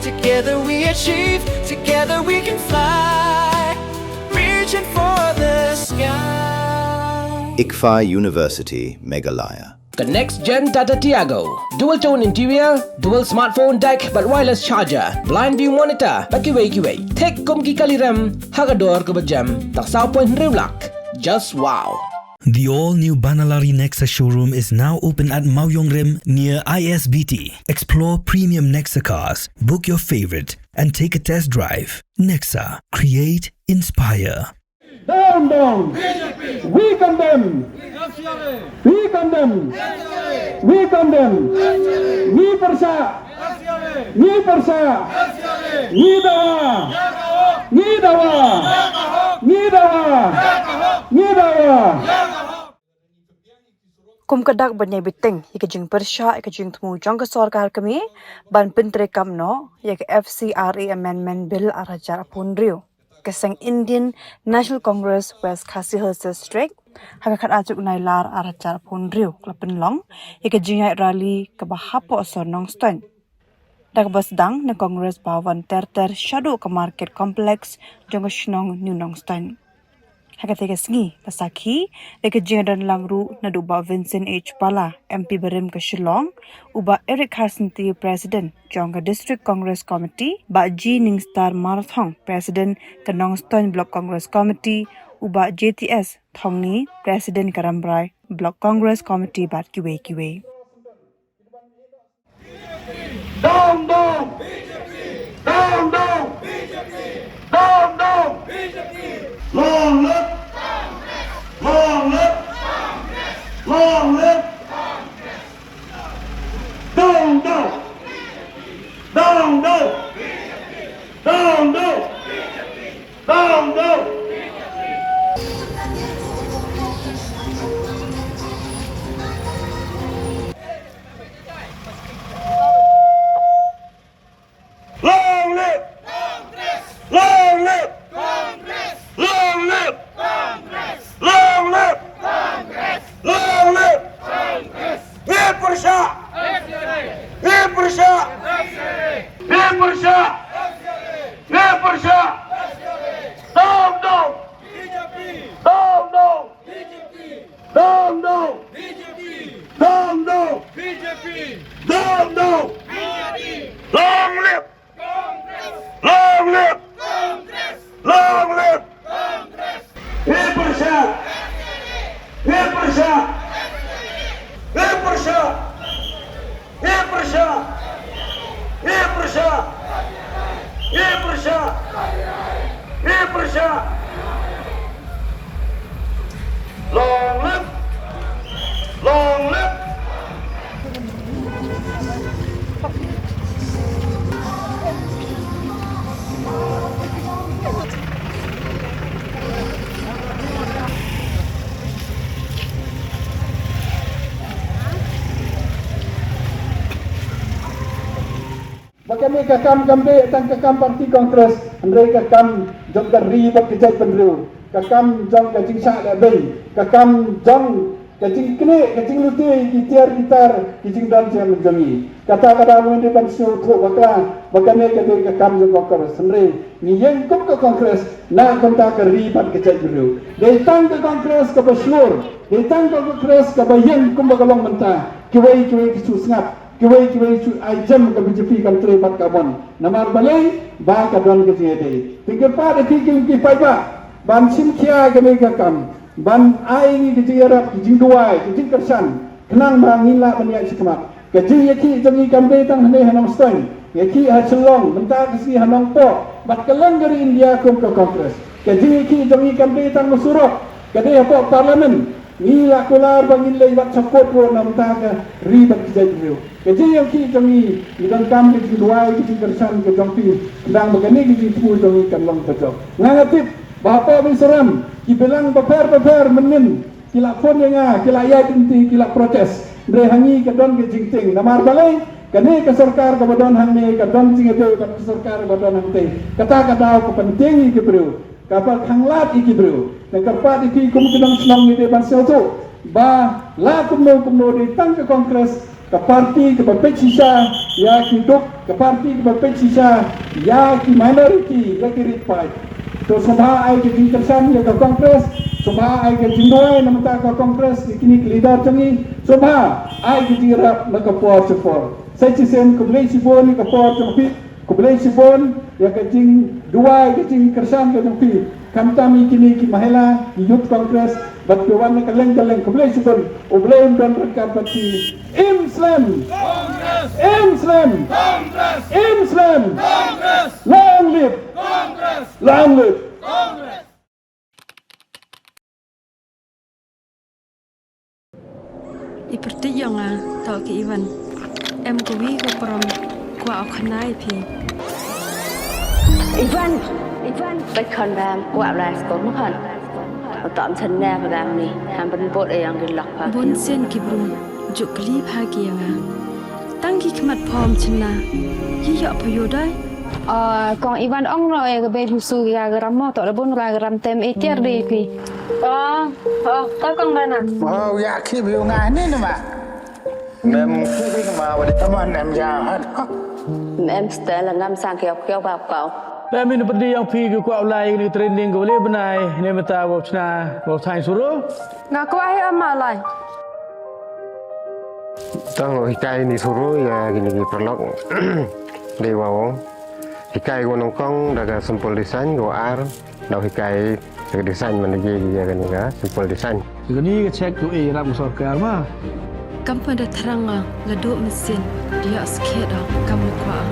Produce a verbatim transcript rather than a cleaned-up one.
Together we achieve, together we can fly. Reaching for the sky. ICFAI University, Meghalaya. Ka next gen Tata Tiago. Dual tone interior, dual smartphone deck bad wireless charger, blind view monitor bad kiwei kiwei. Thik kum ki kali rem ha ka dor kaba jem. Tang saw point hynriew lak. Just wow. The all-new Banalari Nexa showroom is now open at Mawiong Rim near I S B T. Explore premium Nexa cars. Book your favorite and take a test drive. Nexa, create, inspire. Down, down. We condemn. We condemn. We condemn. Ngi pyrshah. Ngi pyrshah. Ngi dawa. Ngi dawa. Ngi dawa. Ngi dawa. Kum ka dak ban ïai bteng ïa ka jingpyrshah ïa ka jingthmu jong ka sorkar kmie ban pyntreikam noh ïa ka F C R A Amendment Bill ar hajar arphew hynriew, ka seng Indian National Congress West Khasi Hills District ha ka khatar tarik u Nailar ar hajar arphew hynriew ka la pynlong ïa ka jingïaid rally kaba hapoh sor Nongstoiñ. Da kaba sdang na Congress Bhawan ter ter shaduh ka Market Complex jong ka shnong New Nongstoiñ. Ha katei ka sngi la sakhi da ka jingdon lang ruh naduh u Bah Vincent H Pala, M P barim ka Shillong, u Bah Eric Kharsyntiew, President jong ka District Congress Committee, Bah G Ningstar Marthong, President ka Nongstoiñ Block Congress Committee, u Bah J T S Thongni, President ka Rambrai Block Congress Committee bad kiwei kiwei. Down, down! Down, down! Down, down! Long live! Long live! Long live! Down, down! Down, down! Down, down! Down, down! Long live! Long live! Long live! Long live! Long live! Ngi pyrshah! Ngi pyrshah! Ngi pyrshah! Ngi pyrshah! Down, down! Down, down! Down, down! Down, down! Down, down! Long live! Long live! Long live! Ngi pyrshah! Ngi pyrshah! Ngi pyrshah! Ngi pyrshah! Ngi pyrshah! Ngi pyrshah! Ngi pyrshah! Long live! Long live! Ba kane ka kam kam dei tang ka kam party Congress, hynrei ka kam jong ka ri bad ka jaitbynriew, ka kam jong ka jingshah lehbeiñ, ka kam jong ka jingknieh, ka jinglute ïa ki tiar ki tar, ki jingdon jingem jong ngi. Kata ka daw ngin dei ban sngewthuh bakla ba kane ka dei ka kam jong ka Congress, hynrei ngi ïeng kum ka Congress na ka bynta ka ri bad ka jaitbynriew. Dei tang ka Congress kaba shlur, dei tang ka Congress kaba ïeng kumba ka long mynta. Kiwei kiwei ki shu sngap, kiwei kiwei ki shu ai jem ka B J P kan trei bad ka mon. Namar balei? Ba ka don ka jingïadei. Te nga kyrpad ïa phi ki, ki paidbah ban shim khia kane ka kam, ban ai ngi ka jingïarap, ka jingduwai, ka jingkyrshan, khnang ba ngin lah ban ïaid shakhmat. Ka jingïakhih jong ngi kam dei tang hangne ha Nongstoiñ, ïakhih ha Shillong, mynta ka sngi ha Nongpoh bad kylleng ka ri India kum ka Congress. Ka jingïakhih jong ngi kam dei tang ha surok, ka dei hapoh Parliament. Ngi la kular ba ngin leit wad shakut ruh na bynta ka ri bad ka jaitbynriew. Ka jingïakhih jong ngi, ngi donkam ka jingduwai, ka jingkyrshan ka jong phi, khnang ba kane ka jingthmu jong ngi kan long bajop. Nga nga tip ba hapoh Mizoram ki balang bapher bapher mynnin ki la phone ïa nga, ki la ïaid lynti, ki la protest. Hynrei ha ngi ka don ka jingtieng. Namar balei? Kane ka sorkar kaba don hangne ka don jingïadei bad ka sorkar kaba don hangtei. Kata ka daw ka pyntieng ïa ki briew, ka pynkhang lad ïa ki briew. Te nga kyrpad ïa phi kum ki nongshong, ngi dei ban sngewthuh ba la kumno kumno dei tang ka Congress Ka party kaba peit shisha ïa ki duk, ka party kaba peit shisha ïa ki minority, ïa ki rit paid. To sngewbha ai ka jingkyrshan ïa ka Congress, sngewbha ai ka jingduwai na bynta ka Congress ïa kine ki leader jong ngi, sngewbha ai ka jingïarap na ka por sha por. Sa shisien khublei shibun ïa ka por jong phi. Khublei shibun ïa ka jingduwai, ka jingkyrshan ka jong phi. Khamtam ïa kine ki mahila, ki Youth Congress, bad phi wan na kylleng kylleng, khublei shibun. U Blei un don ryngkat bad phi. Im slem. Im slem. Im slem. Long live. Long live. I pyrthei ïa nga, to ki Ivan. Em kawi ka prom, kwah u khana ïa phi. Ivan, Ivan, bad khon bam, kwah lai sko mo khon. Tom sen ne ka bam ni, ham ben bot e yang di lok pa. Bun sien ki briew, juk kli pha ki ïa nga. Tang ki khmat phom chynna, ki ïoh pha ïoh dai. Ah, kong Ivan ong no e ka bei busu ïa ka ram mo, to da bun ra ka ram tem e tiar dei phi. Oh, oh, ka kong Dana. Oh, ïa ki bi nga ni ni ma. Mem ki bi ma wa di. Come on, em ja hat. Mem stel ngam sang kiau kiau bap kau. Mem in pedi yang phi ki kwah u lai ni training ko le benai ni meta wa chna wa thang suru. Nga kwah hi ama lai. Tang hikai ni suru ïa kini ki paralok. Dei wa ong. Hikai ko nongkong da ka simple design ko ar. Dau hikai ka design man ji ïa kani ka simple design. Kani ka check tu e ram sorkar ma. Kam pa da thrang nga la do mesin dia skhet da kam le kwah.